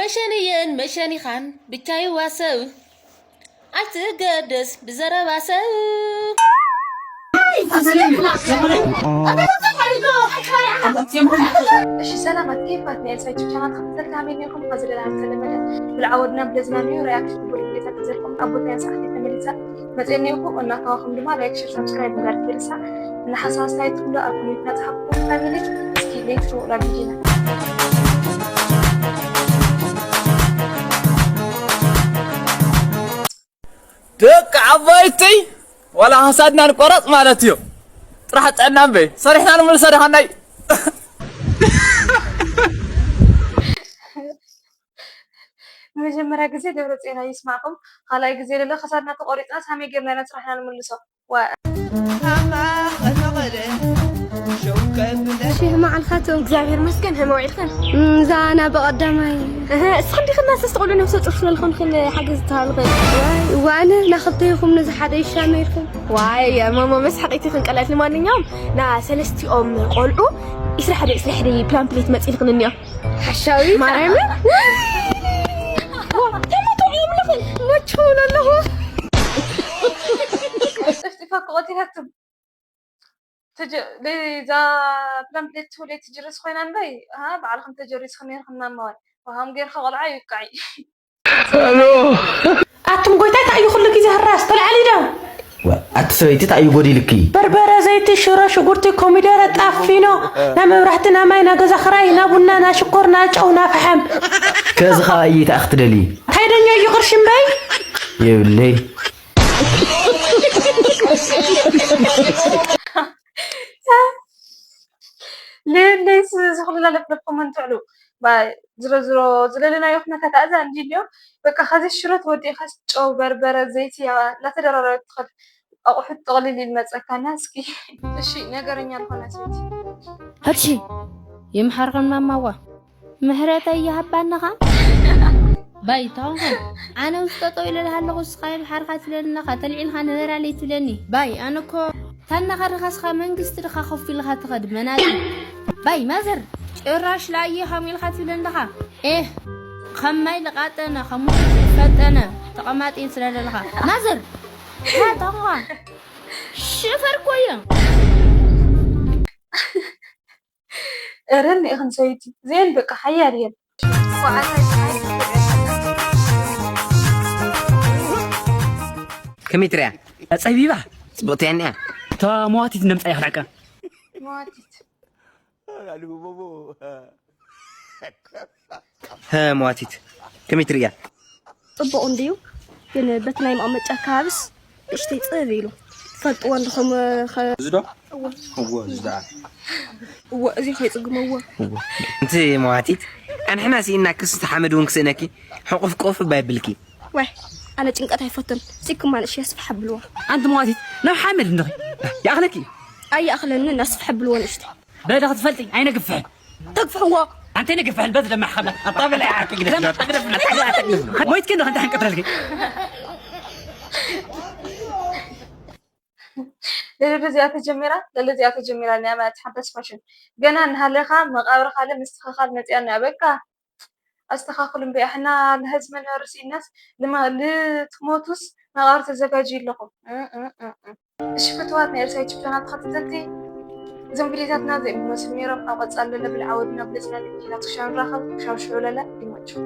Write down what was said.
መሸንየን መሸኒኻን ብቻ ይዋሰብ ኣይትገደስ ብዘረባ ሰብ። እሺ ሰላማት ኬፋት ናይ ኤልሳ ዩቱብ ቻናል ተኸተልቲ ሃመይ ኔርኩም። ኸዚ ደላ ዝተለመደ ብልዓ ወድና ብለዝናንዮ ሪያክሽን ክቡር ቤታት ተዘልኩም ኣብ ቦታያን ሰዓት ተመሊሳ መፅእ ኔርኩ። እናካዋኹም ድማ ላይክ ሸር ሳብስክራይብ ምግባር ትርሳ። እና ሓሳብ ኣስተያየትኩም ዶ ኣብ ኮሜንት ናፅሓፍኩም ፋሚሊ። እስኪ ሌትስ ጎ ናብ ቪዲዮና። ደቂ ዓባይተይ ዋላ ሓሳድና ንቆረፅ ማለት እዩ። ጥራሕ ጥዕና እምበይ ሰሪሕና ንምልሶ ደሓናይ። መጀመርያ ግዜ ደብረ ጽዮን ኣይስማዕኩም። ካልኣይ ግዜ ደለ ከሳድና ተቆሪፅና ሳመይ ጌርና ኢና ስራሕና ንምልሶ። ዋ- ኣማ ቐለ ቐለ ሸው ከብለ እሺ፣ ህማ ዓልካቱ? እግዚኣብሔር መስገን፣ ህመ ውዒልክን? እም፣ ዛና ብቐዳማይ። እህ፣ እስኽን ዲኽን ናሰስ ትቕሉ ነብሰ ጡር ስለልኹን ክን ሓገዝ ትሃልኽን? ዋይ፣ እዋ ኣነ ናኽልተይኹም ነዚ ሓደ ይሻመ ኢልክን? ዋይ፣ ማማ መስሓቂት ይኽን ቀላል። ንማንኛውም ና ሰለስቲኦም ቆልዑ ኢስራ ሓደ ኢስራ ሓደ ፕላን ፕሌት መፂልክን እኒኦ። ሓሻዊ ማርያም። ተመቶ ይብልኽን መቸው ኣለኹ። ጥፍጢፋ ክቐቲላትም። ተጀ-፣ ለዛ ፕላን ፕሌት ትውሌት ትጅርስ ኮይና እንበይ? ኣሃ፣ ባዕልኽን ተጀሪስኽን ነርኽን ናማዋይ። ወሃም ጌርካ ቆልዓ ይቃዒ። ኣቱም ጎይታይ፣ እንታይ እዩ ኩሉ ግዜ ህራስ? ተልዓሊ ዶ? ወ-፣ ኣቲ ሰበይቲ፣ እንታይ እዩ ጎዲልኪ? በርበረ፣ ዘይቲ፣ ሽሮ፣ ሽጉርቲ፣ ኮሚደረ፣ ጣፍ፣ ፊኖ፣ ናይ መብራህቲ፣ ናይ ማይ፣ ናይ ገዛ ክራይ፣ ናይ ቡና፣ ናይ ሽኮር፣ ናይ ጨው፣ ናይ ፈሓም። ከዚ ኸኣ እይታ ክትደሊ? እንታይ ደኛ እዩ ቅርሺ እምበይ? የብለይ። ለየለይስ ዝኽሉላ ለፍለፍኩም እንትዕሉ። ባ-፣ ዝሮ ዝሮ ዝለለናዮ ኩነታት ኣዛ እንዲልዮ። በቃ፣ ከዚ ሽሮ ተወዲእካስ ጨው፣ በርበረ፣ ዘይቲ፣ ያ፣ እናተደራረበት ትኸድ ኣቑሑት ጥቕልል ይልመጸካና እስኪ። እሺ፣ ነገረኛ ዝኾነ ሰበይቲ። ሕርሺ፣ ይምሓርኽን ማማዋ። ምሕረተይ ይሃባንኻ። ባይ፣ ታንኹ። ኣነ ውስጥ ጠጠው ኢለ ኣለኹ፣ እስኻ ይምሓርካ ትብለኒ ኣለኻ፣ ተልዒልካ ንበራለይ ትብለኒ። ባይ፣ ኣነ እኮ ታናኻ ድኻ እስኻ መንግስቲ ድኻ ኮፍ ኢልካ ትኸድ መናጢ። ባይ፣ ማዘር፣ ጭራሽ ላየ ሃም ኢልካ ትብለኒ ኣለኻ። ኤህ፣ ከም ማይ ልቃጠነ፣ ከም ሙዝ ዝፈጠነ ተቐማጢ ስለ ዘለኻ። ማዘር፣ ታንኳ፣ ሽፈር እኮ እየ። እረን ኢኽን ሰበይቲ፣ እዚአን በቃ ሓያል እየን። ከመይ ትሪኣ? ጸቢባ። ጽብቕቲ እያ እኒኣ። እታ መዋቲት ነምጻ እያ ክልሕቀ። መዋቲት። ሀ፣ መዋቲት። ከመይ ትሪእያ? ጽቡቕ እንድዩ፣ ግን በቲ ናይ መቐመጫ ኣከባብስ ንእሽተይ ጽብ ኢሉ። ትፈልጥዎ እንድኹም፣ ኸ-፣ እዚ ዶ? እወ። እወ፣ እዚ ደኣ። እወ፣ እዚ ከይጽግሞ፣ እወ። እወ። እንቲ መዋቲት፣ ኣንሕና ስኢና ክስቲ ሓመድ እውን ክስእነኪ፣ ሕቑፍ ቆፍ እባ የብልኪ። ዋይ፣ ኣነ ጭንቀት ኣይፈቱን። ሲኩማ ንእሽተይ ኣስፍሕ ኣብልዎ። ኣንቲ መዋቲት፣ ናብ ሓመድ እንድኺ። ይኣኽለኪ። ኣይኣኽለንን፣ ኣስፍሕ ኣብልዎ ንእሽተይ። በደ ክትፈልጢ ኣይነግፍሕን። ተግፍሕዎ። ኣንተ ነግፍሕን በዚ ደማ ሓላ ኣጣበለ ዓርኪ ግደ። ሞይት ግን እንተ ሕንቀትረልኪ። ለለዚ እዚኣ ተጀሚራ፣ ለለዚ እዚኣ ተጀሚራ፣ ናይ ማለት ሓዳስ ፋሽን። ገና እናሃለኻ መቃብርኻ ለምስትኽኻል መጽኣና በቃ። ኣስተኻኽሉ እምበይ፣ ኣሕና ለህዝቢ መንበሪ ስኢናስ ልማ-፣ ልትሞቱስ መቓብር ተዘጋጁ ኣለኹም። እ፣ እ፣ እ፣ እ። እሺ ፍትዋት ናይ ኤልሳ ዩቱብ ቻናል ተኸታተልቲ፣ እዞም ቪዲዮታትና ዘይምመስሉ ነይሮም። ኣብ ቀጻሊ ለለ ብልዓ ወድና ብለጽና ቪዲዮታት ክሻብ ንራኸብ፣ ክሻብ ሽዑ ለለ ይመችው።